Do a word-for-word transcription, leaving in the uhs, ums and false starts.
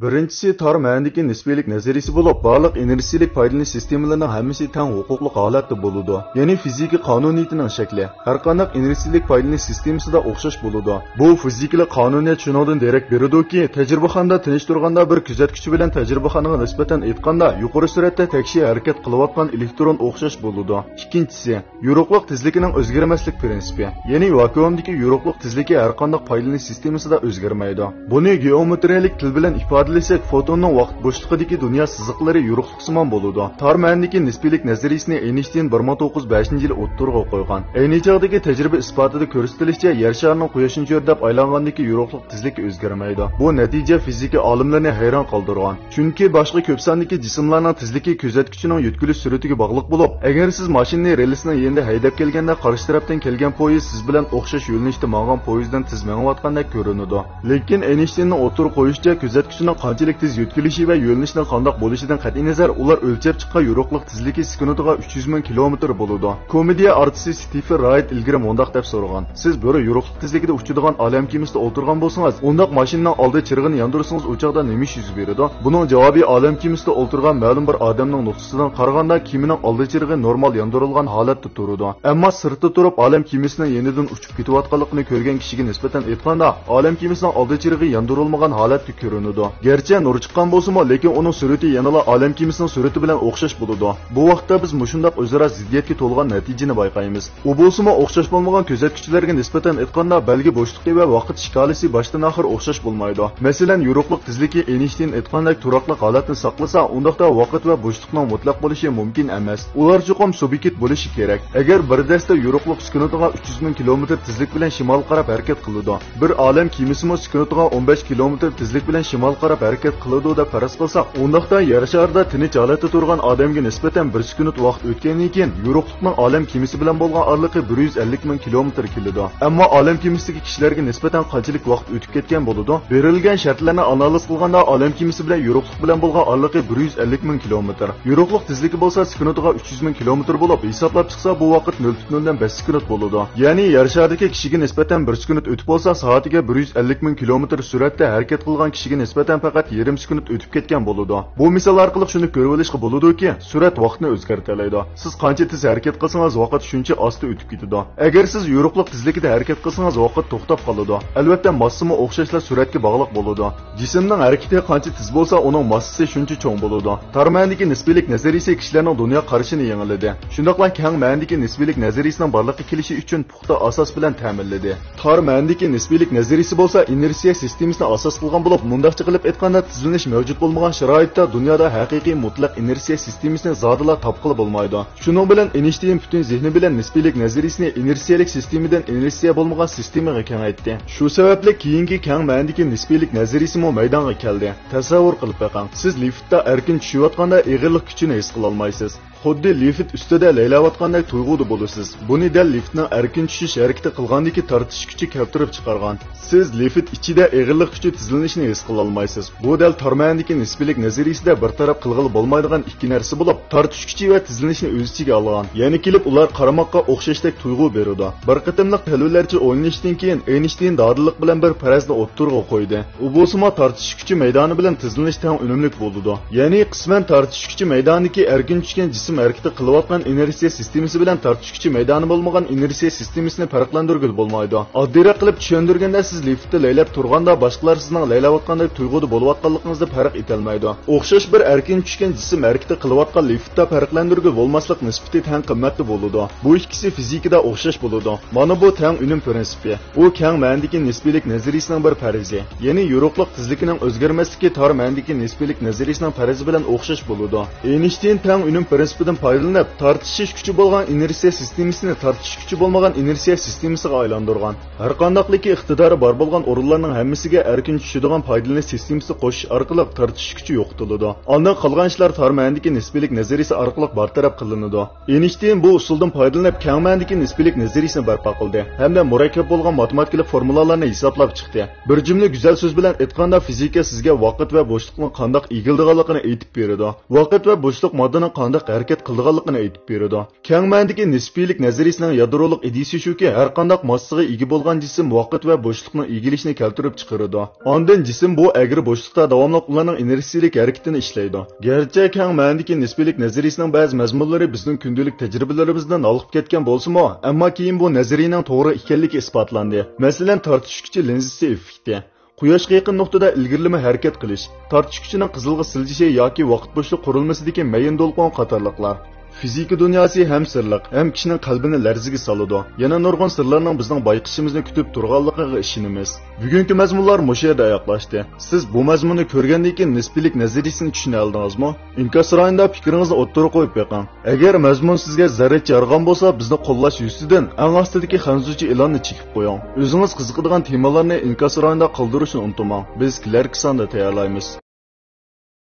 بىرىنچىسى تار مەنىدىكى نىسپىيلىك نەزەرىيىسى بولۇپ، بارلىق ئىنېرتسىيىلىك پايدىلىنىش سىستېمىلىرىنىڭ ھەممىسى تەڭ ھوقۇقلۇق ھالەتتە بولىدۇ. يەنى فىزىكا قانۇنىيىتىنىڭ شەكلى. ھەرقانداق ئىنېرتسىيىلىك پايدىلىنىش سىستېمىسىدا ئوخشاش بولىدۇ. بۇ فىزىكىلىق قانۇنىيەت شۇنىڭدىن دېرەك بېرىدۇكى، تەجرىبىخانىدا تىنچ تۇرغاندا بىر كۆزەتكۈچى بىلەن تەجرىبىخانىغا نىسبەتەن ئېيتقاندا يۇقىرى سۈرئەتتە تەكشى ھەرىكەت قىلىۋاتقان ئېلېكترون ئوخشاش بولىدۇ. ئىككىنچىسى، يورۇقلۇق تېزلىكىنىڭ ئۆزگەرمەسلىك پىرىنسىپى. يەنى ۋاكۇئۇمدىكى يورۇقلۇق تېزلىكى ھەرقانداق پايدىلىنىش سىستېمىسىدا ئۆزگەرمەيدۇ. بۇنى گېئومېترىيەلىك تىل بىلەن ئىپادىلىسەك، فوتوننىڭ ۋاقىت بوشلۇقىدىكى دۇنيا سىزىقلىرى يورۇقلۇقسىمان بولىدۇ. تار مەنىدىكى نىسپىيلىك نەزەرىيىسىنى ئېينىشتىين بىر مىڭ توققۇز يۈز بەشىنچى يىلى ئوتتۇرىغا قويغان. ئەينى چاغدىكى تەجرىبە ئىسپاتىدا كۆرسىتىلىشىچە، يەر شارىنىڭ قۇياشنى چۆرىدەپ ئايلانغاندىكى يورۇقلۇق تېزلىكى ئۆزگەرمەيدۇ. بۇ نەتىجە فىزىكا ئالىملىرىنى ھەيران قالدۇرغان. چۈنكى باشقا كۆپ ساندىكى جىسىملارنىڭ تېزلىكى كۆزەتكۈچىنىڭ يۆتكىلىش سۈرئىتىگە باغلىق بولۇپ، ئەگەر سىز ماشىنىنى رېلىسنىڭ يېنىدا ھەيدەپ كەلگەندە، قارشى تەرەپتىن كەلگەن پويىز سىز بىلەن ئوخشاش يۆنىلىشتە ماڭغان پويىزدىن تېز مېڭىۋاتقاندەك كۆرۈنىدۇ. لېكىن ئەينشتىيننىڭ ئوتتۇرىغا قويۇشىچە، كۆزەتكۈچىنىڭ قانچىلىك تېز يۆتكىلىشى ۋە يۆنىلىشىنىڭ قانداق بولۇشىدىن قەتئىينەزەر، ئۇلار ئۆلچەپ چىققان يورۇقلۇق تېزلىكى سېكۇنتىغا ئۈچ يۈز مىڭ كىلومېتىر بولىدۇ. كومېدىيە ئارتىسى ستىفېن رايت ئىلگىرى مۇنداق دەپ سورىغان: «سىز بىر يورۇقلۇق تېزلىكىدە ئۇچىدىغان ئالەم كېمىسىدە ئولتۇرغان بولسىڭىز، ئۇنداق ماشىنىنىڭ ئالدى چىرىغىنى ياندۇرسىڭىز، ئۇ چاغدا نېمە ئىش يۈز بېرىدۇ؟» بۇنىڭ جاۋابى ئالەم كېمىسىدە ئولتۇرغان مەلۇم بىر ئادەمنىڭ نۇقتىسىدىن قارىغاندا، كېمىنىڭ ئالدى چىرىغى نورمال ياندۇرۇلغان ھالەتتە تۇرىدۇ. ئەمما سىرتتا تۇرۇپ ئالەم كېمىسىنىڭ يېنىدىن ئۇچۇپ كېتىۋاتقانلىقىنى كۆرگەن كىشىگە نىسبەتەن ئېيتقاندا، ئالەم كېمىسىنىڭ ئالدى چىرىغى ياندۇرۇلمىغان ھالەتتە كۆرۈنىدۇ. گەرچە نۇر چىققان بولسىمۇ، لېكىن ئۇنىڭ سۈرئىتى يەنىلا ئالەم كېمىسىنىڭ سۈرئىتى بىلەن ئوخشاش بولىدۇ. بۇ ۋاقىتتا بىز مۇشۇنداق ئۆزئارا زىددىيەتكە تولغان نەتىجىنى بايقايمىز. ئۇ بولسىمۇ ئوخشاش بولمىغان كۆزەتكۈچىلەرگە نىسبەتەن ئېيتقاندا، بەلگە بوشلۇقى ۋە ۋاقىت شىكالىسى باشتىن ئاخىر ئوخشاش بولمايدۇ. مەسىلەن، يورۇقلۇق تېزلىكى ئېينشتىين ئېيتقاندەك تۇراقلىق ھالەتنى ساقلىسا، ئۇنداقتا ۋاقىت ۋە بوشلۇقنىڭ مۇتلەق بولۇشى مۇمكىن ئەمەس. ئۇلار چوقۇم سۇبيېكت بولۇشى كېرەك. ئەگەر بىر دەستە يورۇقلۇق سېكۇنتىغا ئۈچ يۈز مىڭ كىلومېتىر تېزلىك بىلەن شىمالغا قاراپ ھەرىكەت قىلىدۇ، بىر ئالەم كېمىسىمۇ سېكۇنتىغا ئون بەش كىلومېتىر تېزلىك بىلەن شىمالغا قاراپ ھەرىكەت قىلىدۇ دەپ پەرەز قىلساق، ئۇنداقتا يەر شارىدا تىنچ ھالەتتە تۇرغان ئادەمگە نىسبەتەن بىر سېكۇنت ۋاقىت ئۆتكەندىن كېيىن، يورۇقلۇقنىڭ ئالەم كېمىسى بىلەن بولغان ئارىلىقى بىر يۈز ئەللىك مىڭ كىلومېتىر كېلىدۇ. ئەمما ئالەم كېمىسىدىكى كىشىلەرگە نىسبەتەن قانچىلىك ۋاقىت ئۆتۈپ كەتكەن بولىدۇ؟ بېرىلگەن شەرتلەرنى ئانالىز قىلغاندا، ئالەم كېمىسى بىلەن يورۇقلۇق بىلەن بولغان ئارىلىقى بىر يۈز ئەللىك مىڭ كىلومېتىر. يورۇقلۇق تېزلىكى بولسا سېكۇنتىغا ئۈچ يۈز مىڭ كىلومېتىر بولۇپ، ھېسابلاپ چىقسا، بۇ ۋاقىت نۆل پۈتۈن ئوندىن بەش سېكۇنت بولىدۇ. يەنى يەر شارىدىكى كىشىگە نىسبەتەن بىر سېكۇنت ئۆتۈپ بولسا، سائىتىگە بىر يۈز ئەللىك مىڭ كىلومېتىر سۈرئەتتە ھەرىكەت قىلغان كىشىگە نىسبەتەن پەقەت يېرىم سېكۇنت ئۆتۈپ كەتكەن بولىدۇ. بۇ مىسال ئارقىلىق شۇنى كۆرۈۋېلىشقا بولىدۇكى، سۈرئەت ۋاقىتنى ئۆزگەرتەلەيدۇ. سىز قانچە تېز ھەرىكەت قىلسىڭىز، ۋاقىت شۇنچە ئاستا ئۆتۈپ كېتىدۇ. ئەگەر سىز يورۇقلۇق تېزلىكىدە ھەرىكەت قىلسىڭىز، ۋاقىت توختاپ قالىدۇ. ئەلۋەتتە، ماسسىمۇ ئوخشاشلا سۈرئەتكە باغلىق بولىدۇ. جىسىمنىڭ ھەرىكىتى قانچە تېز بولسا، ئۇنىڭ ماسسىسى شۇنچە چوڭ بولىدۇ. تار مەنىدىكى نىسپىيلىك نەزەرىيىسى كىشىلەرنىڭ دۇنيا قارىشىنى يېڭىلىدى. شۇنداقلا كەڭ مەنىدىكى نىسپىيلىك نەزەرىيىسىنىڭ بارلىققا كېلىشى ئۈچۈن پۇختا ئاساس بىلەن تەمىنلىدى. تار مەنىدىكى نىسپىيلىك نەزەرىيىسى بولسا ئىنېرتسىيە سىستېمىسىنى ئاساس قىلغان بولۇپ، مۇنداقچە قىلىپ ئېيتقاندا، تىزلىنىش مەۋجۇت بولمىغان شارائىتتا دۇنيادا ھەقىقىي مۇتلەق ئىنېرتسىيە سىستېمىسىنى زادىلا تاپقىلى بولمايدۇ. شۇنىڭ بىلەن ئېينشتىين پۈتۈن زېھنى بىلەن نىسپىيلىك نەزەرىيىسىنى ئىنېرتسىيەلىك سىستېمىدىن ئىنېرتسىيە بولمىغان سىستېمىغا كېڭەيتتى. شۇ سەۋەبلىك كېيىنكى كەڭ مەنىدىكى نىسپىيلىك نەزەرىيىسىمۇ مەيدانغا كەلدى. تەسەۋۋۇر قىلىپ بېقىڭ، سىز لىفتتا ئەركىن چۈشۈۋاتقاندا ئېغىرلىق كۈچىنى ھېس قىلالمايسىز. خۇددى لىفت ئۈستىدە لەيلەۋاتقاندەك تۇيغۇدا بولىسىز. بۇنى دەل لىفتنىڭ ئەركىن چۈشۈش ھەرىكىتى قىلغاندىكى تارتىش كۈچى كەلتۈرۈپ چىقارغان. سىز لىفت ئىچىدە ئېغىرلىق كۈچى تىزلىنىشىنى ھېس قىلالمايسىز. بۇ دەل تار مەنىدىكى نىسپىيلىك نەزەرىيىسىدە بىر تەرەپ قىلغىلى بولمايدىغان ئىككى نەرسە بولۇپ، تارتىش كۈچى ۋە تىزلىنىشنى ئۆز ئىچىگە ئالغان. يەنە كېلىپ ئۇلار قارىماققا ئوخشاشتەك تۇيغۇ بېرىدۇ. بىر قېتىملىق تەلۋىلەرچە ئويلىنىشتىن كېيىن، ئېينشتىين دادىللىق بىلەن بىر پەرەزنى ئوتتۇرىغا قويدى. ئۇ بولسىمۇ تارتىش كۈچى مەيدانى بىلەن تىزلىنىش تەڭ ئۈنۈملۈك بولىدۇ. يەنى قىسمەن تارتىش كۈچى مەيدانىدىكى ئەركىن چۈشكەن جىسىم ھەرىكىتى قىلىۋاتقان ئىنېرتسىيە سىستېمىسى بىلەن تارتىش كۈچى مەيدانى بولمىغان ئىنېرتسىيە سىستېمىسىنى پەرقلەندۈرگىلى بولمايدۇ. ئاددىيراق قىلىپ چۈشەندۈرگەندە، سىز لىفتتا لەيلەپ تۇرغاندا باشقىلار سىزنىڭ لەيلەۋاتقاندەك تۇيغۇدا بولۇۋاتقانلىقىڭىزدا پەرق ئېتەلمەيدۇ. ئوخشاش بىر ئەركىن چۈشكەن جىسىم ھەرىكىتى قىلىۋاتقان لىفتتا پەرقلەندۈرگىلى بولماسلىق نىسبىتى تەڭ قىممەتتە بولىدۇ. بۇ ئىككىسى فىزىكىدا ئوخشاش بولىدۇ. مانا بۇ تەڭ ئۈنۈم پىرىنسىپى. ئۇ كەڭ مەنىدىكى نىسپىيلىك نەزەرىيىسىنىڭ بىر پەرىزى، يەنى يورۇقلۇق تېزلىكىنىڭ ئۆزگەرمەسلىكى تار مەنىدىكى نىسپىيلىك نەزەرىيىسىنىڭ پەرىزى بىلەن ئوخشاش بولىدۇ. ئېينشتىين تەڭ ئۈنۈم پىرىنسىپىدىن پايدىلىنىپ، تارتىشىش كۈچى بولغان ئىنېرتسىيە سىستېمىسىنى تارتىشىش كۈچى بولمىغان ئىنېرتسىيە سىستېمىسىغا ئايلاندۇرغان. ھەرقانداقلىكى ئىقتىدارى بار بولغان ئورۇنلارنىڭ ھەممىسىگە ئەركىن چۈشىدىغان پايدىلىنىش سىستېمىسى قوشۇش ئارقىلىق تارتىشىش كۈچى يوقىتىلىدۇ. ئاندىن قالغان ئىشلار تار مەنىدىكى نىسپىيلىك نەزەرىيىسى ئارقىلىق بىر تەرەپ قىلىنىدۇ. ئېينشتىين بۇ ئۇسۇلدىن پايدىلىنىپ، كەڭ مەنىدىكى نىسپىيلىك نەزەرىيىسىنى بەرپا قىلدى ھەمدە مۇرەككەپ بولغان ماتېماتىكىلىق فورمۇلالارنى ھېسابلاپ چىقتى. بىر جۈملە گۈزەل سۆز بىلەن ئېيتقاندا، فىزىكا سىزگە ۋاقىت ۋە بوشلۇقنىڭ قانداق ئېگىلىدىغانلىقىنى ئېيتىپ بېرىدۇ. ۋاقىت ۋە بوشلۇق ماددىنىڭ قانداق ھەرىكەت ھەرىكەت قىلىدىغانلىقىنى ئېيتىپ بېرىدۇ. كەڭ مەنىدىكى نىسپىيلىك نەزەرىيىسىنىڭ يادرولۇق ئىدىيىسى شۇكى، ھەرقانداق ماسسىغا ئىگە بولغان جىسىم ۋاقىت ۋە بوشلۇقنىڭ ئىگىلىشىنى كەلتۈرۈپ چىقىرىدۇ. ئاندىن جىسىم بۇ ئەگرى بوشلۇقتا داۋاملىق ئۇلارنىڭ ئىنېرتسىيىلىك ھەرىكىتىنى ئىشلەيدۇ. گەرچە كەڭ مەنىدىكى نىسپىيلىك نەزەرىيىسىنىڭ بەزى مەزمۇنلىرى بىزنىڭ كۈندىلىك تەجرىبىلىرىمىزدىن ھالقىپ كەتكەن بولسىمۇ، ئەمما كېيىن بۇ نەزەرىيىنىڭ توغرا ئىكەنلىكى ئىسپاتلاندى. مەسىلەن، تارتىش كۈچى لىنزىسى ئېففېكتى، قۇياشقا يېقىن نۇقتىدا ئىلگىرىلىمە ھەرىكەت قىلىش، تارتىش كۈچىنىڭ قىزىلغا سىلجىشى ياكى ۋاقىت بوشلۇق قۇرۇلمىسىدىكى مەيىن دولقۇن قاتارلىقلار. فىزىكا دۇنياسى ھەم سىرلىق، ھەم كىشىنىڭ قەلبىنى لەرزىگە سالىدۇ. يەنە نۇرغۇن سىرلارنىڭ بىزنىڭ بايقىشىمىزنى كۈتۈپ تۇرغانلىقىغا ئىشىنىمىز. بۈگۈنكى مەزمۇنلار مۇشۇ يەردە ئاياغلاشتى. سىز بۇ مەزمۇننى كۆرگەندىن كېيىن نىسپىيلىك نەزەرىيىسىنى چۈشىنەلىدىڭىزمۇ؟ ئىنكاس رايونىدا پىكرىڭىزنى ئوتتۇرىغا قويۇپ بېقىڭ. ئەگەر مەزمۇن سىزگە زەررىچە يارىغان بولسا، بىزنى قوللاش يۈزىسىدىن ئەڭ ئاستىدىكى خەنزۇچە ئېلاننى چېكىپ قويۇڭ. ئۆزىڭىز قىزىقىدىغان تېمىلارنى ئىنكاس رايونىدا قالدۇرۇشنى ئۇنتۇماڭ. بىز كېلەركى ساندا تەييارلايمىز.